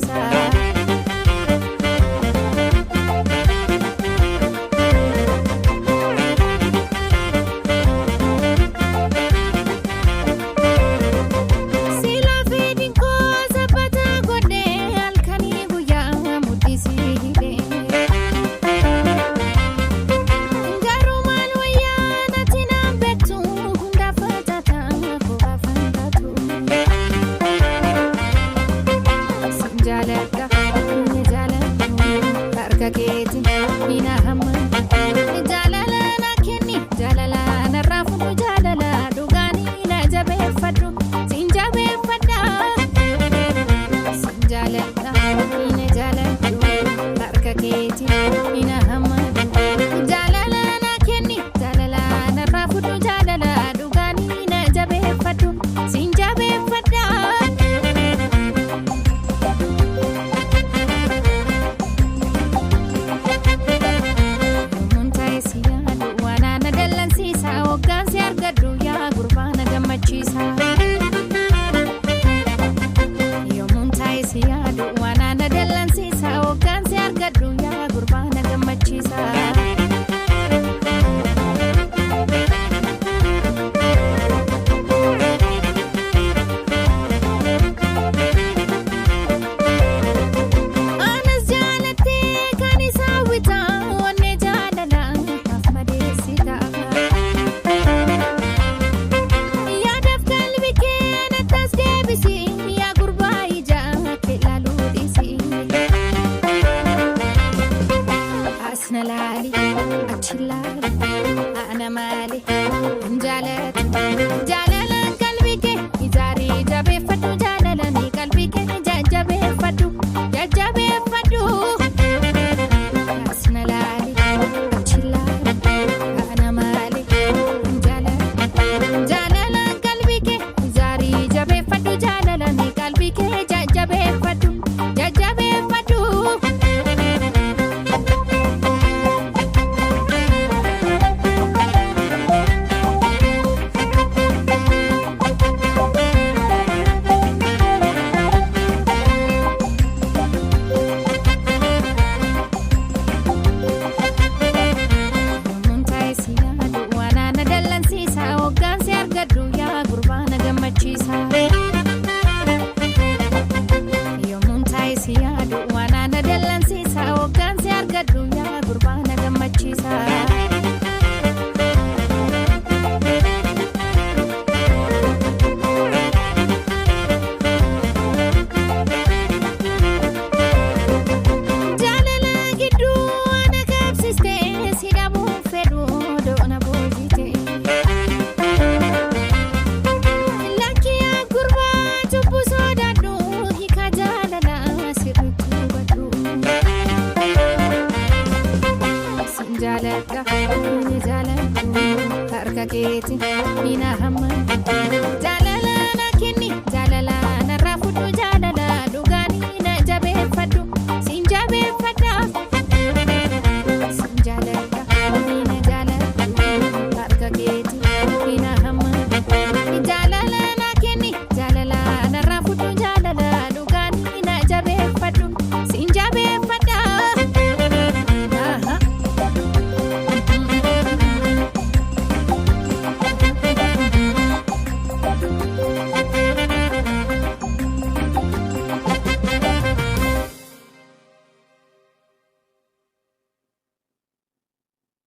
gammachiisa. Sila fedhiin koo sabataa godhee halkanii guyyaa mudhisii hidhee. Garuu maal wayyaa natti naan beektu hundaa facaataa kophaa fantaatu. Sin jaaladha ni jaaladhu harka keeti ni na hamma. Jaalala na kenni jaalala narraa fudhu jaalala dhugaanii na jabeeffadhu sin jabeeffadha. Sin jaaladha ni jaaladhu harka keeti ni na hamma. Jaalala na kenni jaalala narraa fudhu jaalala dhugaanii na jabeeffadhu sin jabeeffadha. Yommuun taa'ee si yaadu waan na dallansiisa hoggaan si argadhu yaa gurbaa na gammachiisa. Yommuun taa'ee si yaadu waan na dallansiisa hoggaan si argadhu yaa gurbaa na gammachiisa. Anas jaalattee kan isaa hawwitaa onnee jaalalaa naaf madeessita. Yaadaaf qalbii kee nattas deebisi yaa gurbaa ijaa kee ilaaluu dhiisi. As na laali achi laali ana maali hin jaalatu. Jaalalaan qalbii kee ijaarii jabeeffadhu jaalalanii qalbii kee jajjabeeffadhu jajjabeeffadhu. As na laali achi laali ana maali hin jaalatu. Jaalalaan qalbii kee ijaarii jabeeffadhu jaalalanii qalbii kee jajjabeeffadhu jajjabeeffadhu. Yommuun taa'ee si yaadu waan na dallansiisa hoggaan si argadhu yaa gurbaa na gammachiisa. Yommuun taa'ee si yaadu waan na dallansiisa hoggaan si argadhu yaa gurbaa na gammachiisa. Jaalala gidduu ana qabsiistee si dhabuun fedhu doona boojite. Lakkiyaa gurbaa cubbuu sodaadhu hiika jaalala sirriitti hubadhu. Sin jaaladha ni jaaladhu harka keeti